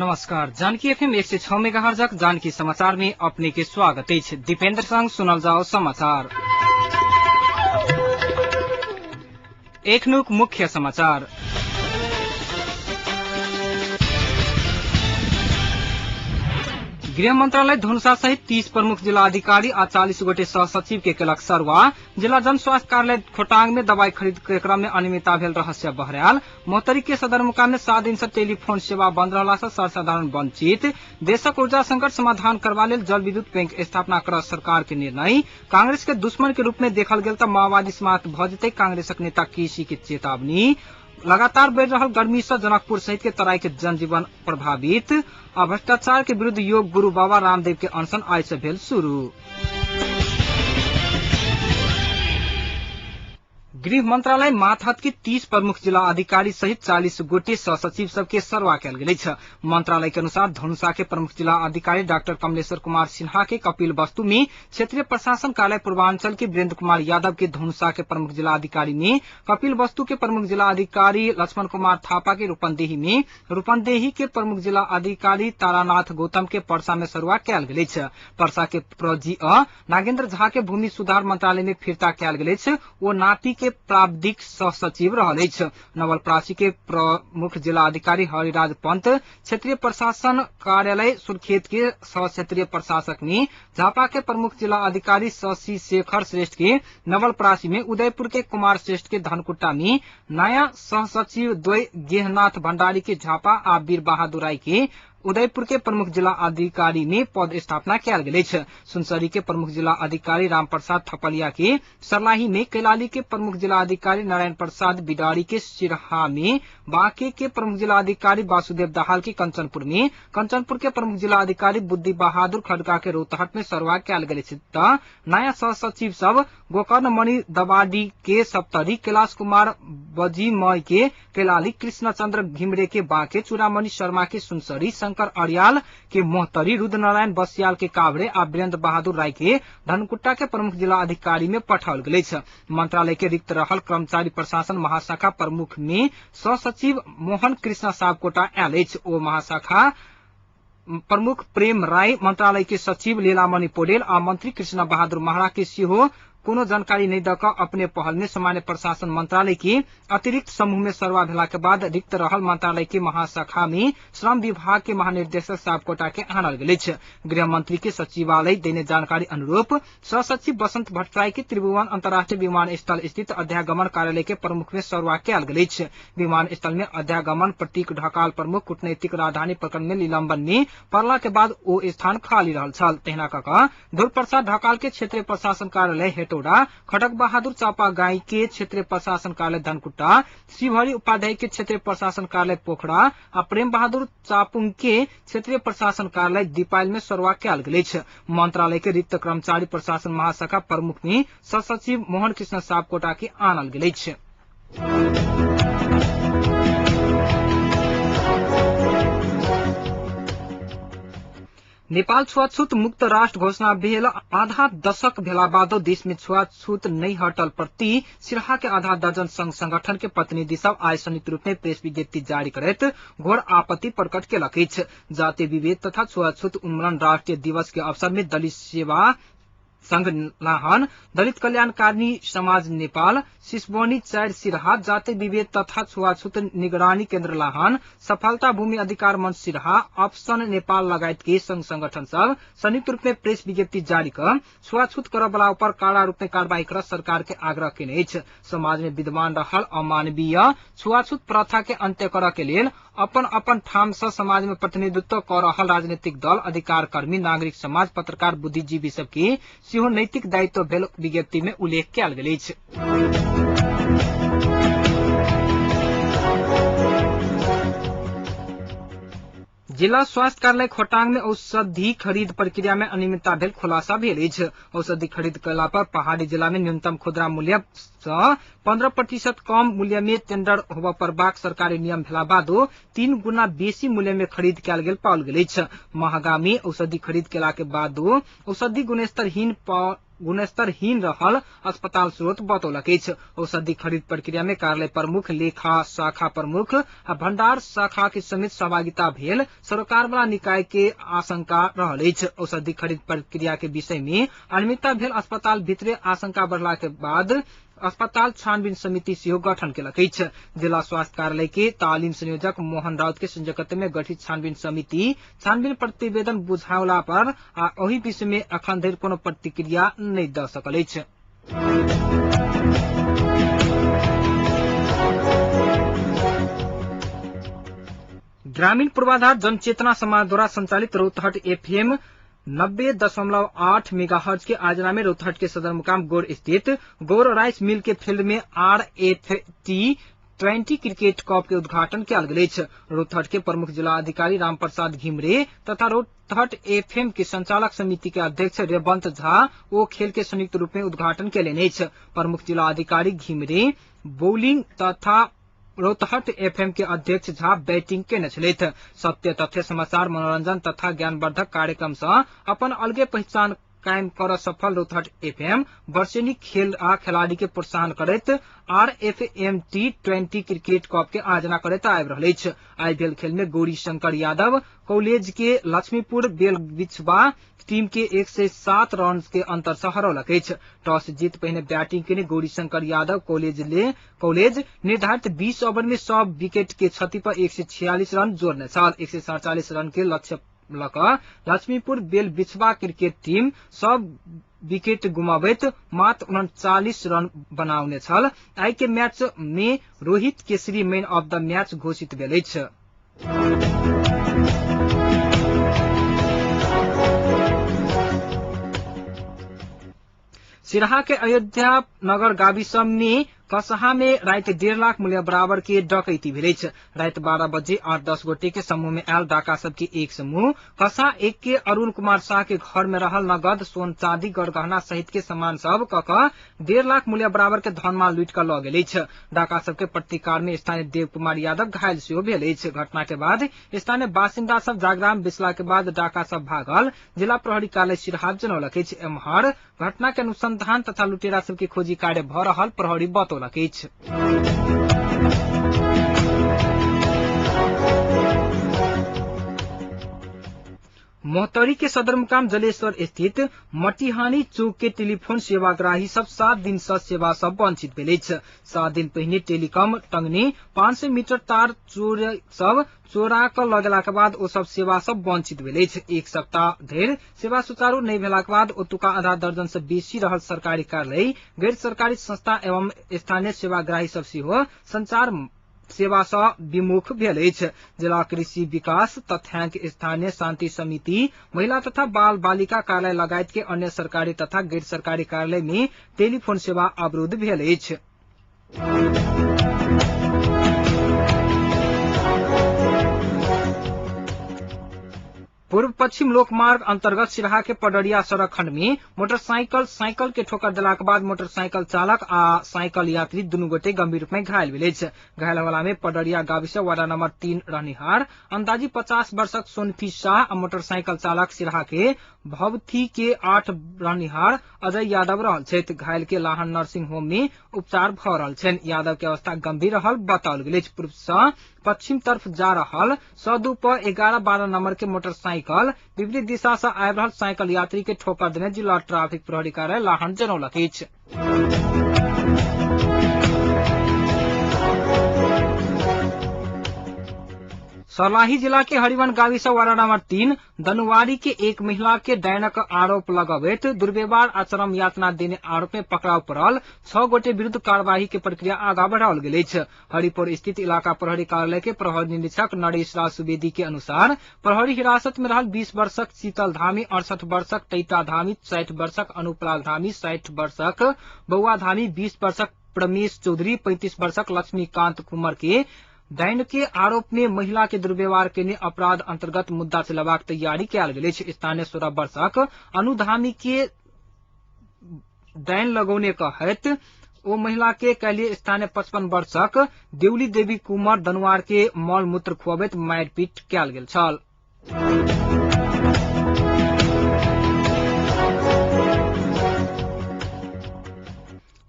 नमस्कार, जानकी एफएम 106 मेगाहर्जक जानकी समाचार में अपने के स्वागत अछि। दीपेंद्र संग सुनल जाओ समाचार। एखनुक मुख्य समाचार। गृह मंत्रालय धनुषा सहित 30 प्रमुख जिला अधिकारी आ 40 गोटे सह सचिव के केलक सरवा। जिला जन स्वास्थ्य कार्यालय खोटांग में दवाई खरीद के क्रम में अनियमितता भेल रहस्य बहरायल। मोहतरी के सदरमुकाम में 7 दिन से टेलीफोन सेवा बंद रहला से सर्वसाधारण वंचित। देशक ऊर्जा संकट समाधान करबा लेल जल विद्युत बैंक स्थापना कर सरकार के निर्णय। कांग्रेस के दुश्मन के रूप में देखल गेल त माओवादी समाप्त भ जेतै, कांग्रेसक नेता केसी के चेतावनी। लगातार बढ़ि रहल गर्मी से जनकपुर सहित के तराई के जनजीवन प्रभावित। आ भ्रष्टाचार के विरुद्ध योग गुरु बाबा रामदेव के अनशन आइ से भेल शुरू। गृह मंत्रालय मातहत के 30 प्रमुख जिला अधिकारी सहित 40 गोटे सह सचिव सबके सरवा कयल गेल अछि। मंत्रालय के अनुसार धनुषा के प्रमुख जिला अधिकारी डॉक्टर कमलेश्वर कुमार सिन्हा के कपिल वस्तु में क्षेत्रीय प्रशासन कार्यालय पूर्वांचल के वीरेंद्र कुमार यादव के धनुषा के प्रमुख जिला अधिकारी में, कपिल वस्तु के प्रमुख जिला अधिकारी लक्ष्मण कुमार थापा के रूपन्देही में, रूपन्देही के प्रमुख जिला अधिकारी तारानाथ गौतम के परसा में सरुआ कयल गेल अछि। परसा के प्रजी अ नागेंद्र झा के भूमि सुधार मंत्रालय में फिर्ता कयल गेल अछि। ओ नाती के प्राविधिक सह सचिव रहल अछि। नवलपरासी के प्रमुख जिला अधिकारी हरिराज पंत क्षेत्रीय प्रशासन कार्यालय सुर्खेत के सह क्षेत्रीय प्रशासक में, झापा के प्रमुख जिला अधिकारी शशि शेखर श्रेष्ठ के नवलपरासी में, उदयपुर के कुमार श्रेष्ठ के धनकुट्टा में, नया सह सचिव द्वय गेहनाथ भंडारी के झापा आ वीर बहादुर राय के उदयपुर के प्रमुख जिला अधिकारी में पद स्थापना कयल गेल अछि। सुनसरी के प्रमुख जिला अधिकारी रामप्रसाद थपलिया के सर्लाही में, कैलाली के प्रमुख जिला अधिकारी नारायण प्रसाद बिडारी के सिरहा में, बांके के प्रमुख जिला अधिकारी वासुदेव दाहाल के कंचनपुर में, कंचनपुर के प्रमुख जिला अधिकारी बुद्धि बहादुर खड़का के रौतहट में सरवा कयल गेल अछि। त नया सह सचिव सब गोकर्ण मणि दवाडी के सप्तरी, कैलाश कुमार बजीमय के कैलाली, कृष्णचंद्र घिमरे के बांके, चूड़ामणि शर्मा के सुनसरी, शंकर अरियाल के मोहतरी, रुद्रनारायण बसियाल के काभ्रे आ वीरेंद्र बहादुर राय के धनकुट्टा के प्रमुख जिला अधिकारी में पठाओल गेल अछि। मंत्रालय के रिक्त रहल कर्मचारी प्रशासन महाशाखा प्रमुख में सह सचिव मोहन कृष्ण सापकोटा आयल अछि। ओ महाशाखा प्रमुख प्रेम राय, मंत्रालय के सचिव लीलामणि पौडेल आ मंत्री कृष्ण बहादुर महरा के सेहो कोनो जानकारी नहि दऽ कऽ अपने पहल में सामान्य प्रशासन मंत्रालय के अतिरिक्त समूह में सरवा भेला के बाद रिक्त रहल मंत्रालय के महाशाखा में श्रम विभाग के महानिर्देशक सापकोटा के आनल गेल अछि। गृह मंत्री के सचिवालय देने जानकारी अनुरूप सह सचिव बसंत भट्टराई के त्रिभुवन अंतर्राष्ट्रीय विमानस्थल स्थित अध्यागमन कार्यालय के प्रमुख में सरवा कयल गेल अछि। विमानस्थल में अध्यागमन प्रतीक ढकाल प्रमुख कूटनैतिक राजधानी प्रकरण में निलंबन में पड़ला के बाद ओ स्थान खाली रहल छल। तहिना कऽ कऽ ध्रुव प्रसाद ढकाल के क्षेत्रीय प्रशासन कार्यालय हेटौडा, खड़क बहादुर चापागाई के क्षेत्रीय प्रशासन कार्यालय धनकुट्टा, शिवहरि उपाध्याय के क्षेत्रीय प्रशासन कार्यालय पोखरा आ प्रेम बहादुर चापुंग के क्षेत्रीय प्रशासन कार्यालय दीपायल में सरवा कयल गेल अछि। मंत्रालय के रिक्त कर्मचारी प्रशासन महाशाखा प्रमुख में सह सचिव मोहन कृष्ण सापकोटा के आनल गेल अछि। नेपाल छुआछूत मुक्त राष्ट्र घोषणा भेल आधा दशक भेला बादो देश में छुआछूत नहि हटल प्रति सिरहा के आधा दर्जन संघ संगठन के प्रतिनिधि सब आइ संयुक्त रूप में प्रेस विज्ञप्ति जारी करैत घोर आपत्ति प्रकट केलक अछि। जाति विभेद तथा छुआछूत उन्मूलन राष्ट्रीय दिवस के अवसर में दलित सेवा संघ नाहन, दलित कल्याणकारिणी समाज नेपाल, सिसबनी 4 सिरहा, जाति विभेद तथा छुआछूत निगरानी केन्द्र लाहन, सफलता भूमि अधिकार मंच सिरहा, अप्सन नेपाल लगायत के संघ संगठन सब संयुक्त रूप में प्रेस विज्ञप्ति जारी कर छुआछूत करऽ वाला ऊपर कड़ा रूप में कार्रवाई कर सरकार के आग्रह केने अछि। समाज में विद्यमान रहल अमानवीय छुआछूत प्रथा के अंत्य करऽ के लेल अपन अपन ठाम से समाज में प्रतिनिधित्व कऽ रहल राजनीतिक दल, अधिकार कर्मी, नागरिक समाज, पत्रकार, बुद्धिजीवी सबके सेहो नैतिक दायित्व भेल विज्ञप्ति में उल्लेख कयल गेल अछि। जिला स्वास्थ्य कार्यालय खोटांग में औषधि खरीद प्रक्रिया में अनियमितता भेल खुलासा भेल अछि। औषधि खरीद कयला पर पहाड़ी जिला में न्यूनतम खुदरा मूल्य सँ 15% कम मूल्य में टेंडर होबय पड़बाक सरकारी नियम भेला बादो 3 गुना बेसी मूल्य में खरीद कयल गेल पाओल गेल अछि। महगा में औषधि खरीद केला के बादो औषधि गुणस्तरहीन गुणस्तरहीन रहल अस्पताल स्रोत बतौलक अछि। औषधि खरीद प्रक्रिया में कार्यालय प्रमुख, लेखा शाखा प्रमुख आ भंडार शाखा के समेत सहभागिता भेल सरकार वाला निकाय के आशंका रहल अछि। औषधि खरीद प्रक्रिया के विषय में अनियमितता भेल अस्पताल भितरे आशंका बढ़ला के बाद अस्पताल छानबीन समिति सेहो गठन केलक अछि। जिला स्वास्थ्य कार्यालय के तालीम संयोजक मोहन राउत के संयोजकत्व में गठित छानबीन समिति छानबीन प्रतिवेदन बुझावला पर आ ओहि विषय में अखन धरि कोनो प्रतिक्रिया नहि दऽ सकल अछि। ग्रामीण पूर्वाधार जनचेतना समाज द्वारा संचालित रौतहट एफएम 90.8 मेगाहर्ट्ज के आयोजना में रौतहट के सदर मुकाम गौर स्थित गौर राइस मिल के फील्ड में RFT 20 cricket cup के उद्घाटन कयल गेल अछि। रौतहट के प्रमुख जिला अधिकारी राम प्रसाद घिमरे तथा रौतहट एफएम के संचालक समिति के अध्यक्ष रेवंत झा ओ खेल के संयुक्त रूप में उद्घाटन केलनि अछि। प्रमुख जिला अधिकारी घिमरे बॉलिंग तथा रौतहट एफएम के अध्यक्ष झा बैटिंग केने छलथि। सत्य तथ्य, समाचार, मनोरंजन तथा ज्ञानवर्धक कार्यक्रम सँ अपन अलगे पहिचान कायम कर सफल रौतहट एफएम वर्षेनी खेल आ खिलाड़ी के प्रोत्साहन करैत RFMT 20 cricket cup के आयोजना करैत आबि रहल अछि। आइ भेल खेल में गौरी शंकर यादव कॉलेज के लक्ष्मीपुर बेलबिछवा टीम के 107 रन के अंतर से हरौलक अछि। टॉस जीत पहिने बैटिंग केने गौरी शंकर यादव कॉलेज निर्धारित 20 ओवर में सब विकेट के क्षति पर 146 रन जोड़ने छल। 147 रन के लक्ष्य लऽ लक्ष्मीपुर बेलबिछवा क्रिकेट टीम सब विकेट गुमाबैत मात्र 39 रन बनाउने छल। आइ के मैच में Rohit Kesari man of the match घोषित भेल अछि। सिराहा के अयोध्या नगर गाविसम में कसहा में राति 1.5 लाख मूल्य बराबर के डकैती भेल अछि। राति 12 बजे 8-10 गोटे के समूह में आयल डाका सबके एक समूह कसहा एक के अरुण कुमार शाह के घर में रहल नगद, सोन, चांदी, गरगहना सहित के सामान सब क क 1.5 लाख मूल्य बराबर के धनमाल लूटि क लऽ गेल अछि। डाका सबके प्रतिकार में स्थानीय देव कुमार यादव घायल सेहो भेल अछि। घटना के बाद स्थानीय बासिन्दा सब जागराम बेचला के बाद डाका सब भागल जिला प्रहरी कार्यालय सिरहा जनौलक अछि। एम्हर घटना के अनुसंधान तथा लुटेरा सबके खोजी कार्य भ रहल प्रहरी बतौलक अछि। मोहतरी के सदरमुकाम जलेश्वर स्थित मटिहानी चौक के टेलीफोन सेवाग्राही सब 7 दिन से सेवा सब वंचित भेल अछि। 7 दिन पहिने टेलीकॉम टंगने 500 मीटर तार चोर सब चोरा क लगेला के बाद ओ सब सेवा सब वंचित भेल अछि। एक सप्ताह धरि सेवा सुचारू नहि भेला के बाद ओतुका आधा दर्जन से बेसी रहल सरकारी कार्यालय, गैर सरकारी संस्था एवं स्थानीय सेवाग्राही सब सेहो संचार सेवा सँ विमुख भेल अछि। जिला कृषि विकास तथ्यांक स्थानीय शांति समिति, महिला तथा बाल बालिका कार्यालय लगायत के अन्य सरकारी तथा गैर सरकारी कार्यालय में टेलीफोन सेवा अवरुद्ध भेल अछि। पूर्व पश्चिम लोकमार्ग अंतर्गत सिराहा के पडरिया सड़क खंड में मोटरसाइकिल साइकिल के ठोकर देला के बाद मोटरसाइकिल चालक आ साइकिल यात्री दुनू गोटे गंभीर रूप में घायल भेल अछि। घायल वाला में पडरिया गाविस वार्ड नंबर 3 रहनिहार अंदाजी 50 वर्षक सोनफी शाह आ मोटरसाइकिल चालक सिराहा के भवथी के 8 रहनिहार अजय यादव रहल छथि। घायल के लाहन नर्सिंग होम में उपचार भ रहल छनि। यादव के अवस्था गंभीर रहल बताओल गेल अछि। पूर्व सँ पश्चिम तरफ जा रहल 102 पर 11-12 नंबर के मोटरसाइकिल विपरीत दिशा से आबि रहल साइकिल यात्री के ठोकर देने जिला ट्रैफिक प्रहरी कार्यालय लाहन जनौलक अछि। सर्लाही जिला के हरिवन गाविस वार्ड नंबर 3 दनुवारी के एक महिला के डायनक आरोप लगबैत दुर्व्यवहार आ चरम यातना देने आरोप में पकड़ाव पड़ल 6 गोटे विरुद्ध कार्यवाही के प्रक्रिया आगा बढ़ाओल गेल अछि। हरिपुर स्थित इलाका प्रहरी कार्यालय के प्रहरी निरीक्षक नरेश राज सुवेदी के अनुसार प्रहरी हिरासत में रहल 20 वर्षक शीतल धामी, 68 वर्षक टैटा धामी, 60 वर्षक अनुपलाल धामी, 60 वर्षक बौआ धामी, 20 वर्षक प्रमेश चौधरी, 35 वर्षक लक्ष्मीकांत कुमार के डाइन के आरोप में महिला के दुर्व्यवहार के अपराध अंतर्गत मुद्दा चलेबाक तैयारी कयल गेल अछि। स्थानीय 16 वर्षक अनुधामी के डाइन लगौने कहैत ओ महिला के काल्हि स्थानीय 55 वर्षक देउली देवी कुमार दनुवार के मल मूत्र खुअबैत मारिपीट कयल गेल छल।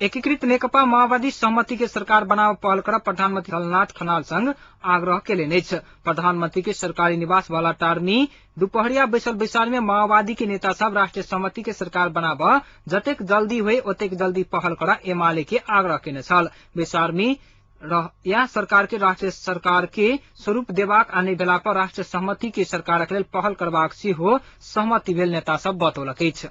एकीकृत नेकपा माओवादी सहमति के सरकार बनाव पहल कर प्रधानमंत्री झलनाथ खनाल संग आग्रह केलनि अछि। प्रधानमंत्री के सरकारी निवास बालाटार में दुपहरिया बैसल बैसार में माओवादी के नेता सब राष्ट्रीय सहमति के सरकार बनाब जतेक जल्दी होए ओतेक जल्दी पहल कर एमाले के आग्रह केने छल। बैसार में यह सरकार के राष्ट्रीय सरकार के स्वरूप देबाक आ नहि भेला पर राष्ट्रीय सहमति के सरकारक लेल पहल करबाक सेहो सहमति भेल नेता सब बतौलक अछि।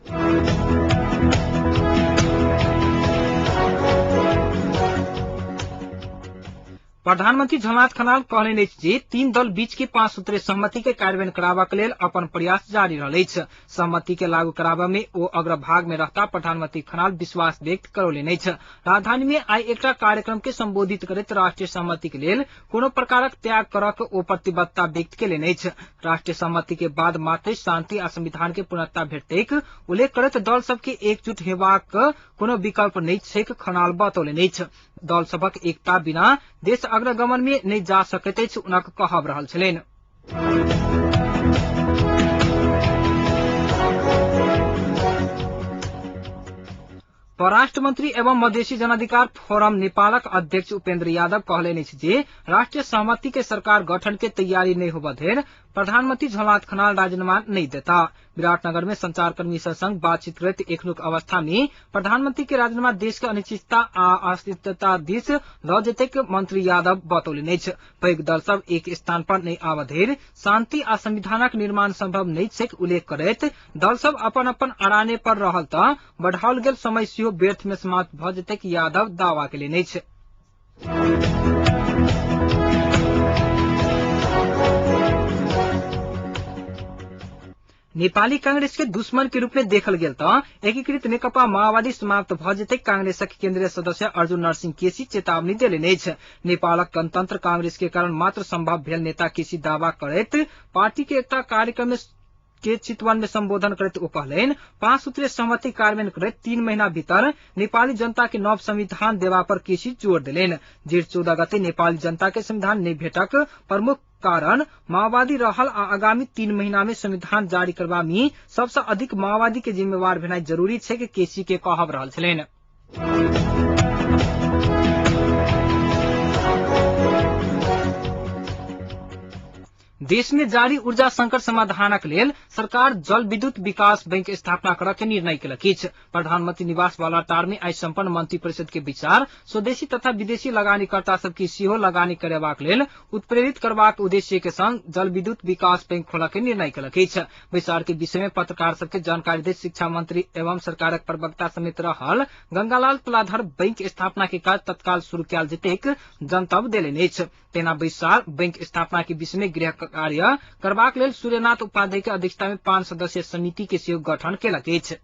प्रधानमंत्री झलनाथ खनाल कहलनि अछि जे तीन दल बीच के 5 सूत्रीय सहमति के कार्यान्वयन कराबक लेल अपन प्रयास जारी रहल अछि। सहमति के लागू कराबय में ओ अग्रभाग में रहता प्रधानमंत्री खनाल विश्वास व्यक्त करौलनि अछि। राजधानी में आइ एकटा कार्यक्रम के संबोधित करैत राष्ट्रीय सहमति के लेल कोनो प्रकारक त्याग करक ओ प्रतिबद्धता व्यक्त केलनि अछि। राष्ट्रीय सहमति के बाद मात्र शांति आ संविधान के पूर्णता भेटतैक उल्लेख करैत दल सबके एकजुट हेबाक कोनो विकल्प नहि छैक खनाल बतौलनि अछि। दल सभक एकता बिना देश अग्रगमन में नहि जा सकैत अछि हुनक कहब रहल छलनि। परराष्ट्र मंत्री एवं मधेसी जनाधिकार फोरम नेपालक अध्यक्ष उपेन्द्र यादव कहलनि अछि जे राष्ट्रीय सहमति के सरकार गठन के तैयारी नहि होबय धरि प्रधानमंत्री झलनाथ खनाल राजीनामा नहि देता। विराटनगर में संचारकर्मी संग बातचीत करैत एखनुक अवस्था में प्रधानमंत्री के राजीनामा देश के अनिश्चितता आ अस्थिरता दिस लऽ जेतैक मंत्री यादव बतौलनि अछि। पैघ दल सब एक स्थान पर नहि आबय धरि शांति आ संविधानक निर्माण संभव नहि छैक उल्लेख करैत दल सब अपन अपन अड़ाने पर रहल तऽ बढ़ाओल गेल समय सेहो व्यर्थ में समाप्त भऽ जेतैक यादव दावा केलनि अछि। नेपाली कांग्रेस के दुश्मन के रूप में देखल गेल त एकीकृत नेकपा माओवादी समाप्त भ जेतै कांग्रेसक केन्द्रीय सदस्य अर्जुन नरसिंह केसी चेतावनी देलनि अछि। नेपालक गणतंत्र कांग्रेस के कारण मात्र संभव भेल नेता केसी दावा करैत पार्टी के एकटा कार्यक्रम के चितवन में संबोधन करैत ओ कहलनि 5 सूत्रीय सहमति कार्यान्वयन करैत 3 महीना भीतर नेपाली जनता के नव संविधान देवा पर केसी जोर देलनि। जेठ 14 गते नेपाली जनता के संविधान नहि भेटक प्रमुख कारण माओवादी रहल आ आगामी 3 महीना में संविधान जारी करबा में सबसे अधिक माओवादी के जिम्मेवार भेनाइ जरूरी छै केसी के कहब रहल छलनि। देश में जारी ऊर्जा संकट समाधानक लेल सरकार जल विद्युत विकास बैंक स्थापना करऽ के निर्णय केलक अछि। प्रधानमंत्री निवास बालाटार में आइ सम्पन्न मंत्री परिषद के विचार स्वदेशी तथा विदेशी लगानीकर्ता सबके सेहो लगानी करेबाक लेल उत्प्रेरित करबाक उद्देश्य के संग जल विद्युत विकास बैंक खोलऽ के निर्णय केलक अछि। बैसार के विषय में पत्रकार सबके जानकारी दैत शिक्षा मंत्री एवं सरकारक प्रवक्ता समेत रहल गंगालाल तुलाधर बैंक स्थापना के काज तत्काल शुरू कयल जेतैक जनतब देलनि अछि। तेना बैसार बैंक स्थापना के विषय में गृह कार्य करबाक लेल सूर्यनाथ उपाध्याय के अध्यक्षता में 5 सदस्यीय समिति के सेहो गठन केलक अछि।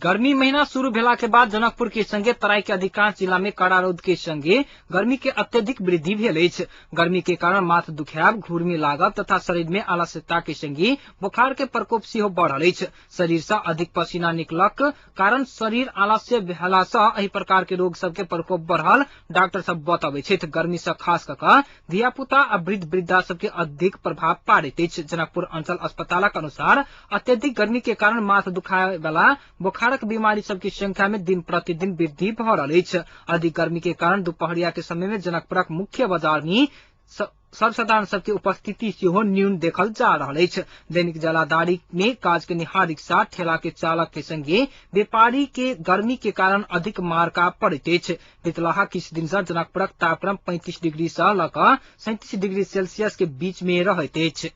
गर्मी महीना शुरू भेला के बाद जनकपुर के संगे तराई के अधिकांश जिला में कड़ा रौद के संगे गर्मी के अत्यधिक वृद्धि भेल अछि। गर्मी के कारण माथ दुखायब, घुर्मी लागब तथा शरीर में आलस्यता के संगे बुखार के प्रकोप सेहो बढ़ल अछि। शरीर से अधिक पसीना निकलक कारण शरीर आलस्य भेला से एहि प्रकार के रोग सबके प्रकोप बढ़ल डॉक्टर सब बतबै छथि। गर्मी से खास कऽ कऽ धियापुता आ वृद्ध वृद्धा सबके अधिक प्रभाव पाड़ैत अछि। जनकपुर अंचल अस्पतालक अनुसार अत्यधिक गर्मी के कारण माथ दुखाय वाला बुखार बीमारी सबके संख्या में दिन प्रतिदिन वृद्धि भ रहल अछि। अधिक गर्मी के कारण दुपहरिया के समय में जनकपुरक मुख्य बाजार में सर्वसाधारण सबके उपस्थिति सेहो न्यून देखल जा रहल अछि। दैनिक जलादारी में काज के निहार रिक्शा ठेला के चालक के संगे व्यापारी के गर्मी के कारण अधिक मारका पड़ैत अछि। बितलाहा किछु दिन से जनकपुरक तापक्रम 35 डिग्री से लऽ कऽ 37 डिग्री सेल्सियस के बीच में रहैत अछि।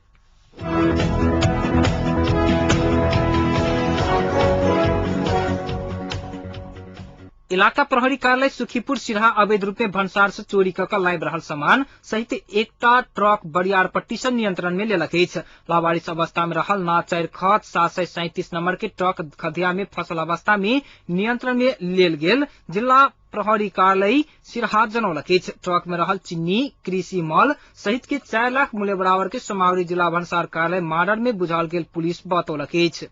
इलाका प्रहरी कार्यालय सुखीपुर सिरहा अवैध रूप में भन्सार से चोरी कऽ लाबि रहल सामान सहित एकटा ट्रक बरियारपट्टी से नियंत्रण में लेलक अछि। लावारिस अवस्था में रहल ना 4 ख 737 नंबर के ट्रक खधिया में फसल अवस्था में नियंत्रण में लेल गेल जिला प्रहरी कार्यालय सिरहा जनौलक अछि। ट्रक में रहल चिन्नी, कृषि मल सहित के 4 लाख मूल्य बराबर के सामग्री जिला भन्सार कार्यालय माडर में बुझाओल गेल पुलिस बतौलक अछि।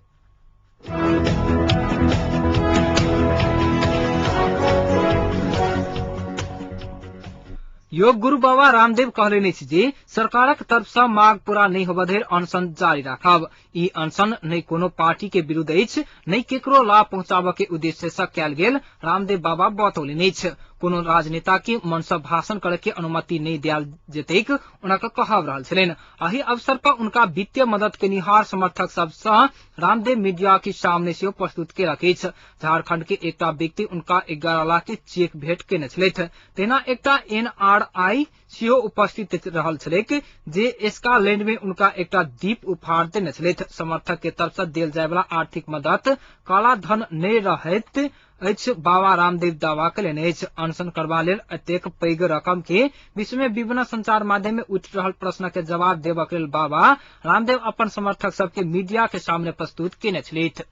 योग गुरु बाबा रामदेव कहलनि अछि जे सरकारक तरफ सँ मांग पूरा नहि होबय धरि अनशन जारी राखब। ई अनशन नहि कोनो पार्टी के विरुद्ध अछि, नहि केकरो लाभ पहुंचाबय के उद्देश्य सँ कयल गेल रामदेव बाबा बतौलनि अछि। कोनो राजनेता के मन सँ भाषण करय के अनुमति नहि देल जेतैक हुनक कहब रहल छलनि। एहि अवसर पर उनका वित्तीय मदद केनिहार समर्थक सब सँ रामदेव मीडिया के सामने सेहो प्रस्तुत केलक अछि। झारखंड के एकटा व्यक्ति उनका 11 लाख के चेक भेंट केने छलथि। तहिना एकटा एनआरआई सेहो उपस्थित रहल छलैक जे स्कॉटलैंड में उनका एकटा दीप उपहार देने छलथि। समर्थक के तरफ से देल जाय वाला आर्थिक मदद काला धन नहि रहैत अछि बाबा रामदेव दावा कयलनि अछि। अनशन करबा लेल एतेक पैघ रकम के विषय में विभिन्न संचार माध्यम में उठि रहल प्रश्न के जवाब देबक लेल बाबा रामदेव अपन समर्थक सबके मीडिया के सामने प्रस्तुत केने छलथि।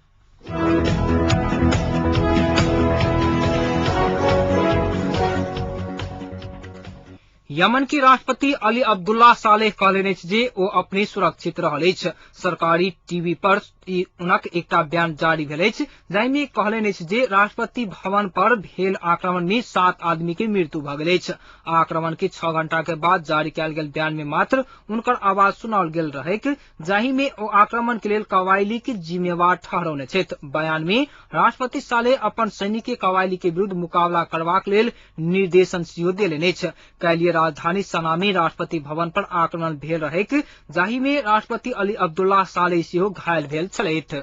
यमन की राष्ट्रपति अली अब्दुल्ला सालेह कहलनि अछि जे ओ अपने सुरक्षित रहल अछि। सरकारी टीवी पर हुनक एकटा बयान जारी भेल अछि जाहि मे कहलनि अछि जे राष्ट्रपति भवन पर भेल आक्रमण मे 7 आदमी के मृत्यु भऽ गेल अछि। आक्रमण के 6 घंटा के बाद जारी कयल गेल बयान में मात्र हुनकर आवाज सुनाओल गेल रहैक जाहि मे ओ आक्रमण के लेल कवायली के जिम्मेवार ठहरौने छथि। बयान मे राष्ट्रपति सालेह अपन सैनिक के कवायली के विरुद्ध मुकाबला करबाक लेल निर्देशन सेहो देलनि अछि। काल्हि राजधानी सना मे राष्ट्रपति भवन पर आक्रमण भेल रहैक जाहि मे राष्ट्रपति अली अब्दुल्ला सालेह सेहो घायल भेल छलथि।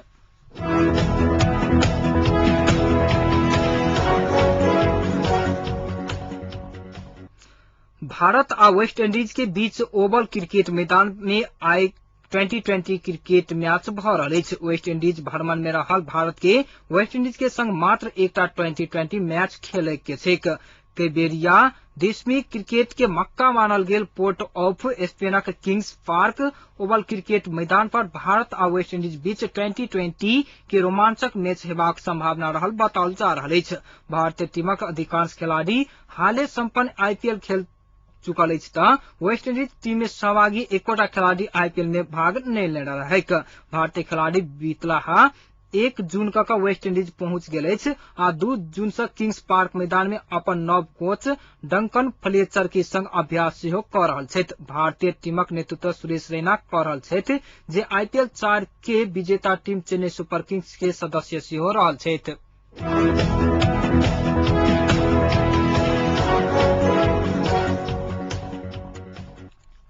भारत आ वेस्ट इंडीज के बीच ओवल क्रिकेट मैदान में आइ 2020 क्रिकेट मैच भऽ रहल अछि। वेस्ट इंडीज भ्रमण में रहल भारत के वेस्ट इंडीज के संग मात्र एकटा 2020 मैच खेलय के छैक। कैबेरिया देश में क्रिकेट के मक्का मानल गेल पोर्ट ऑफ स्पेनक किंग्स पार्क ओवल क्रिकेट मैदान पर भारत आ वेस्ट इंडीज बीच 2020 के रोमांचक मैच हेबाक संभावना रहल बताओल जा रहल अछि। भारतीय टीमक अधिकांश खिलाड़ी हाले संपन्न आईपीएल खेल चुकल अछि त वेस्ट इंडीज टीम में सहभागी एकोटा खिलाड़ी आईपीएल में भाग नहीं लेने रहैक। भारतीय खिलाड़ी बीतलाहा 1 जून क वेस्ट इंडीज पहुंच गेल अछि आ 2 जून से किंग्स पार्क मैदान में अपन नव कोच डंकन फ्लेचर के संग अभ्यास सेहो क रहल छथि। भारतीय टीमक नेतृत्व सुरेश रैना क रहल छथि जे आईपीएल 4 के विजेता टीम चेन्नई सुपर किंग्स के सदस्य सेहो रहल छथि।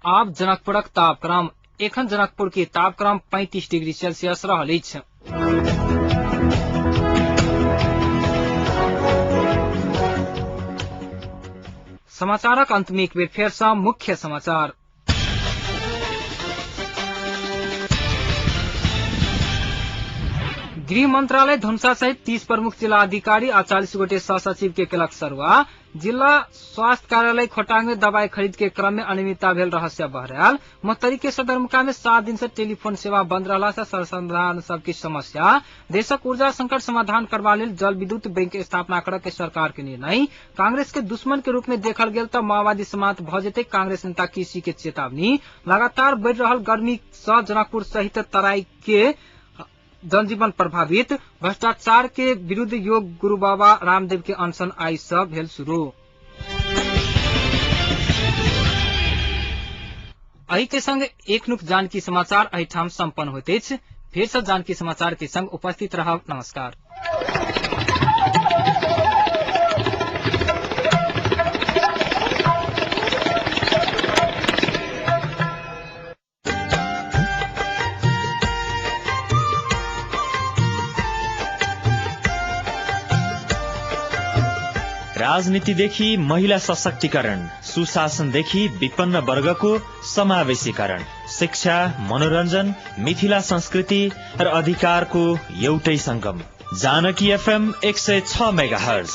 आब जनकपुरक तापक्रम। एखन जनकपुर के तापक्रम 35 डिग्री सेल्सियस रहल अछि। समाचारक अंत में एक बेर फेर सँ मुख्य समाचार। गृह मंत्रालय धनुषा सहित 30 प्रमुख जिला अधिकारी आ 40 गोटे सह सचिव के केलक सरुआ। जिला स्वास्थ्य कार्यालय खोटांग में दवाई खरीद के क्रम में अनियमितता भेल रहस्य बहरायल। महोत्तरी के सदरमुकाम में 7 दिन से टेलीफोन सेवा बंद रहला से सर्वसाधारण सबके समस्या। देशक ऊर्जा संकट समाधान करबा लेल जल विद्युत बैंक स्थापना करऽ के सरकार के निर्णय। कांग्रेस के दुश्मन के रूप में देखल गेल तऽ माओवादी समाप्त भऽ जेतै, कांग्रेस नेता केसी के चेतावनी। लगातार बढ़ि रहल गर्मी सँ जनकपुर सहित तराई के जनजीवन प्रभावित। भ्रष्टाचार के विरुद्ध योग गुरु बाबा रामदेव के अनशन आइ सँ भेल शुरू। एहि के संग एक जानकी समाचार एहिठाम संपन्न होइत अछि। फेर से जानकी समाचार के संग उपस्थित रहब। नमस्कार। राजनीतिदेखि महिला सशक्तिकरण, सुशासनदेखि विपन्न वर्गको समावेशीकरण, शिक्षा, मनोरञ्जन, मिथिला संस्कृति र अधिकारको एउटै संगम। Janaki FM 106 megahertz.